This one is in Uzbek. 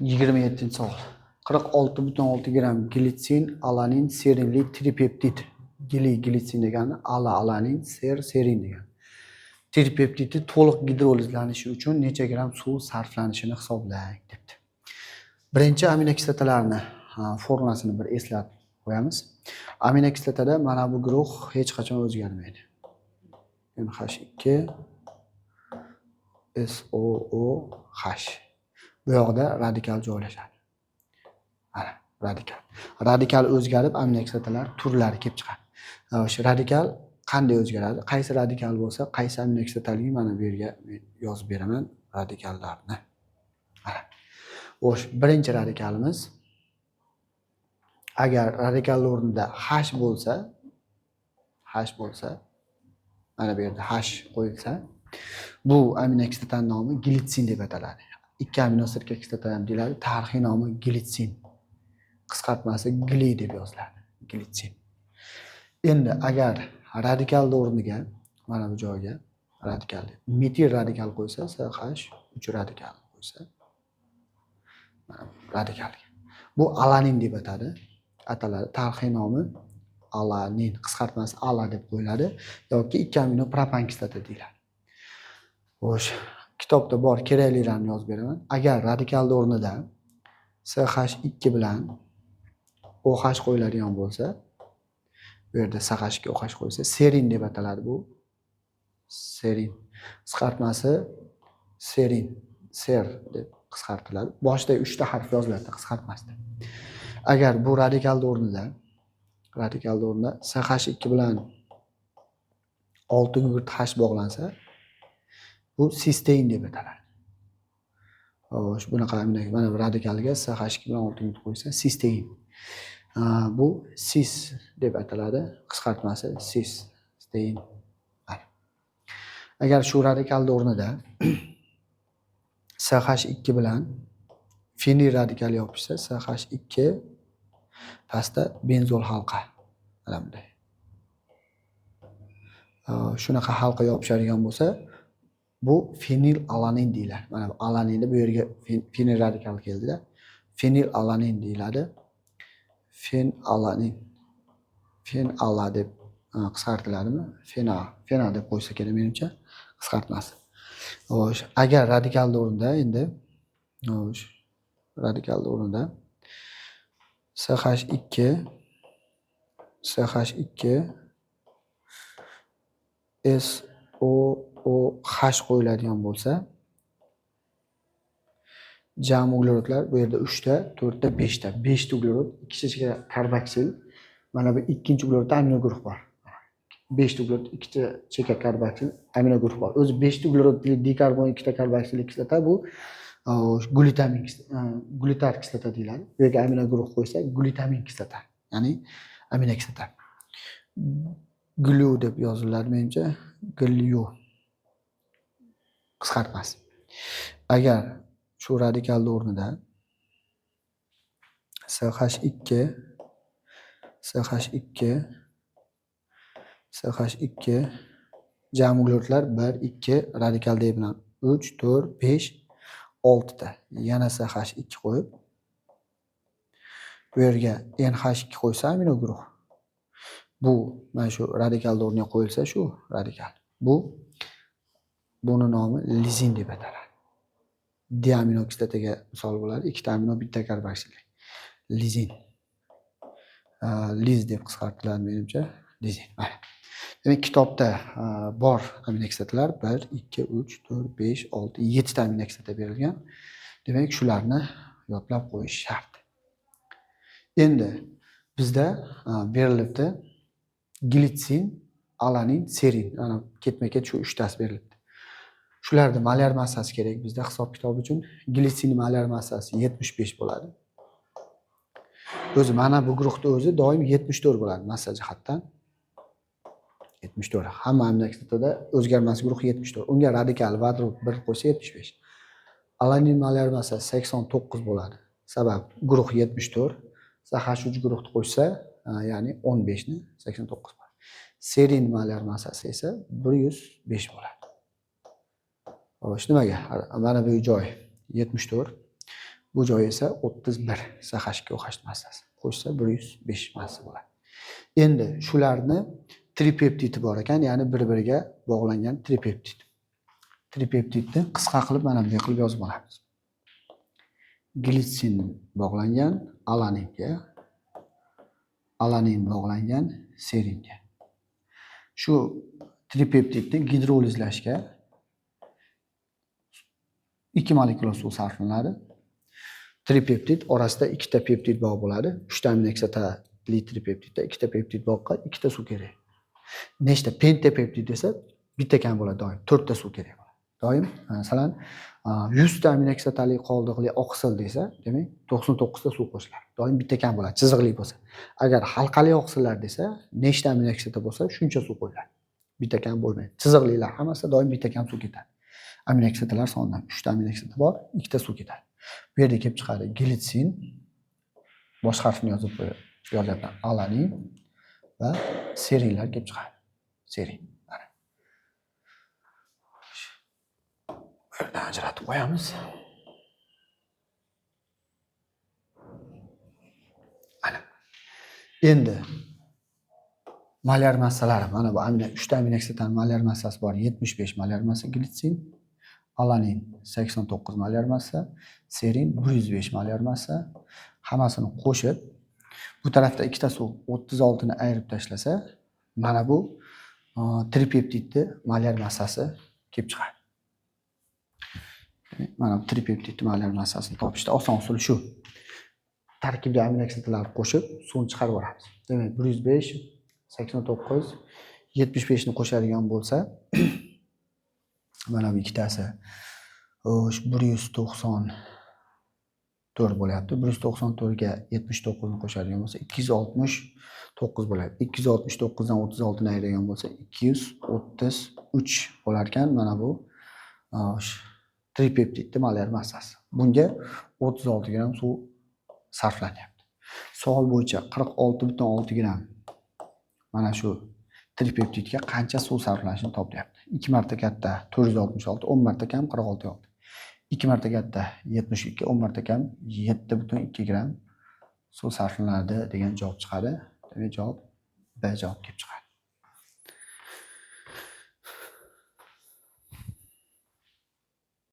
27-savol. 46,6 gramm glitsin, alanin, serinli tripeptid. Gli glitsin degani, ala alanin, ser serin degani. Tripeptidni to'liq gidrolizlanishi uchun necha gramm suv sarflanishini hisoblang debdi. Birinchi aminokislotalarni formulasini bir eslab qo'yamiz. Aminokislotada mana bu guruh hech qachon o'zgarmaydi. NH2 SOOH. Bu yoqda radikal joylashadi. Mana radikal. Radikal o'zgarib aminokislotalar turlari kelib chiqadi. O'sha radikal qanday o'zgaradi? Qaysi radikal bo'lsa, qaysi aminokislotaligi mana bu yerga men yozib beraman radikallarni. Mana. Xo'sh, birinchi radikalimiz agar radikal o'rnida H bo'lsa, H bo'lsa, mana bu yerda H qo'yilsa, bu aminokislotani nomi glitsin deb ataladi. Ikki amino sirka kislota ham deyiladi. Tarixiy nomi glitsin. Qisqartmasi gli deb yoziladi. Glitsin. Endi agar radikalni o'rniga mana bu joyga radikal metil radikal qo'ysa, CH 3 radikal qo'ysa, mana bu radikalga. Bu alanin deb ataladi. Tarixiy nomi alanin, qisqartmasi ala deb qo'yiladi yoki ikki amino propan kislota deyiladi. Xo'sh, kitobda bor keraklilarni yozib beraman. Agar radikalni o'rnida CH2 bilan OH qo'yiladigan bo'lsa, bu yerda CH2 OH qo'ysa, serin deb ataladi bu. Serin. Qisqartmasi serin, ser deb qisqartiriladi. Boshida 3 ta harf yoziladi qisqartmasida. Agar bu radikalni o'rnida CH2 bilan 6 gugurt H bog'lansa, bu sistein deb ataladi. Xo'sh, bunaqa mana bu radikalga CH2 bilan 6 gugurt qo'ysa, sistein. Bu sis deb ataladi. Qisqartmasi sis, stein. Agar shu radikalni o'rnida CH2 bilan fenil radikali yopishsa, CH2 pastda benzol halqa. Mana bunday. Shunaqa halqa yopishadigan bo'lsa, bu fenil alanin deyiladi. Mana bu alaninni bu yerga fenil radikal keldida. Fenil alanin deyiladi. Fenalanin. Fenala deb qisqartiladimi? Fena, fena deb qo'ysa kerak menimcha qisqartmasi. Xo'sh, agar radikalni o'rnida endi, xo'sh, radikalni o'rnida CH2 CH2 SOOH qo'yiladigan bo'lsa, jami uglerodlar bu yerda 3 ta, 4 ta, 5 ta. 5 ta uglerod, ikkita karboksil. Mana bu ikkinchi uglerodda amino guruh bor. 5 ta uglerod, ikkita cheka karboksil, amino guruh bor. O'zi 5 ta uglerodli dikarbon, ikkita karboksil kislota bu glutamin, glutar kislota deyiladi. Bu yerga amino guruh qo'ysak, glutamin kislota, ya'ni amino kislota. Glu deb yoziladi menimcha, glu qisqartmasi. Agar shu radikalni o'rnida CH2 CH2 CH2 jami uglerodlar 1, 2 radikal D bilan 3, 4, 5, 6 ta. Yana CH2 qo'yib bu yerga NH2 qo'ysa amino guruh. Bu mana shu radikalni o'rniga qo'yilsa shu radikal. Buni nomi lizin deb ataladi. Diamino kislotaga misol bo'ladi. Ikkita amino, bitta karboksil. Lizin. Liz deb qisqartiriladi menimcha. Lizin. Mana. Demak, kitobda bor aminokislotalar 1, 2, 3, 4, 5, 6, 7 ta aminokislota berilgan. Demak, shularni yodlab qo'yish shart. Endi bizda berilibdi glitsin, alanin, serin. Mana ketma-ket shu uchtasi berilibdi. Shularni molyar massasi kerak bizda hisob kitob uchun. Glitsin molyar massasi 75 bo'ladi. O'zi mana bu guruhda o'zi doim 74 bo'ladi massa jihatdan. 74. Hamma aminokislotada o'zgarmas guruh 74. Unga radikal vodorod 1 qo'ysa 75. Alanin molyar massasi 89 bo'ladi. Sabab guruh 74. CH3 guruhni qo'shsa, ya'ni 15 ni 89 bo'ladi. Serin molyar massasi esa 105 bo'ladi. Xo'sh, nimaga? Mana bu joy 74. Bu joyi esa 31 CH2OH massasi. Qo'shsa 105 massa bo'ladi. Endi shularni tripeptidi bor ekan, ya'ni bir-biriga bog'langan tripeptid. Tripeptidni qisqa qilib mana bunday qilib yozib olamiz. Glitsin bog'langan alaninga, alanin bog'langan seringa. Shu tripeptidni gidrolizlashga 2 molekula suv sarflanadi. Tripeptid orasida 2 ta peptid bog' bo'ladi. 3 ta aminokislotali tripeptidda 2 ta peptid bog'ga 2 ta suv kerak. Nechta pentapeptid desa bitta kam bo'ladi doim, 4 ta suv kerak bo'ladi. Doim masalan 100 ta aminokislotali qoldiqli oqsil desa, demak 99 ta suv qo'shiladi. Doim bitta kam bo'ladi, chiziqli bo'lsa. Agar halqali oqsillar desa, nechta aminokislota bo'lsa, shuncha suv qo'yiladi. Bitta kam bo'lmaydi. Chiziqlilar hammasi doim bitta kam suv ketadi. Aminokislotalar sonidan 3 ta aminokislota bor, 2 ta suv ketadi. Bu yerda kelib chiqadi glitsin, bosh harfini yozib qo'yib yozyapman, alanin va serinlar kelib chiqadi. Serin. Mana. Bu yerdan ajratib qo'yamiz. Ana. Endi molyar massalari, mana bu 3 ta aminokislotaning molyar massasi bor, 75 molyar massa glitsin, alanin 89 molyar massa, serin 105 molyar massa. Hammasini qo'shib, bu tarafda 2 ta suv 36 ni ayirib tashlasa, mana bu tripeptidni molyar massasi kelib chiqadi. Mana bu tripeptidni molyar massasini topishda oson usuli shu. Tarkibda aminokislotalarni qo'shib, suvni chiqarib yuboramiz. Demak, 105, 89, 75 ni qo'shadigan bo'lsa, mana bu ikkitasi 194 bo'lyapti. 194 ga 79 ni qo'shadigan bo'lsa, 269 bo'ladi. 269 dan 36 ni ayirgan bo'lsa, 233 bo'lar ekan. Mana bu tripeptidni molyar massasi. Bunga 36 gram suv sarflanyapti. Savol bo'yicha 46,6 gram mana shu tripeptidga qancha suv sarflanishini topyapti. 2 marta katta 466, 10 marta kam 46,6. 2 marta katta 72, 10 marta kam 7,2 gram suv sarflanadi degan javob chiqadi. Demak, javob B javob kelib chiqadi.